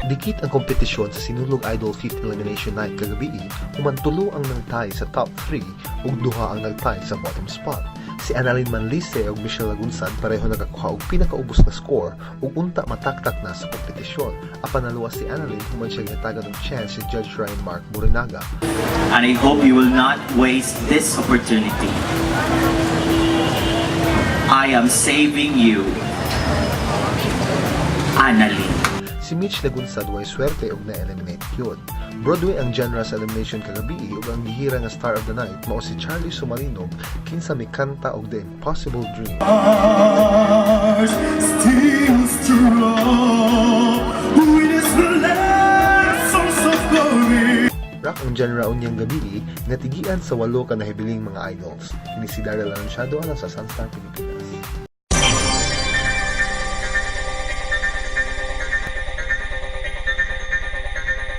Dikit ang kompetisyon sa Sinulog Idol 5th Elimination Night kagabii, human tulo ang nagtay sa top 3 ug duha ang nagtay sa bottom spot. Si Annalyn Manlise ug Michelle Lagunsad pareho nakakuha og pinakaubos na score ug unta mataktak na sa kompetisyon. Apan naluwas si Annalyn human siya gihatagan og chance si Judge Ryan Mark Borinaga. And I hope you will not waste this opportunity. I am saving you, Annalyn. Si Mitch Lagunsad way swerte ug na-eliminate gyud. Broadway ang genre sa elimination kagabii ug ang gihira nga star of the night mao si Charlie Sumalinog, kinsa mikanta og The Impossible Dream. Still strong with its last source of glory. Rock ang genre unyang gabii nga tigian sa walo ka nahibiling mga idols. Kini si Daryl Anunciado alang sa Sunstar Pilipinas.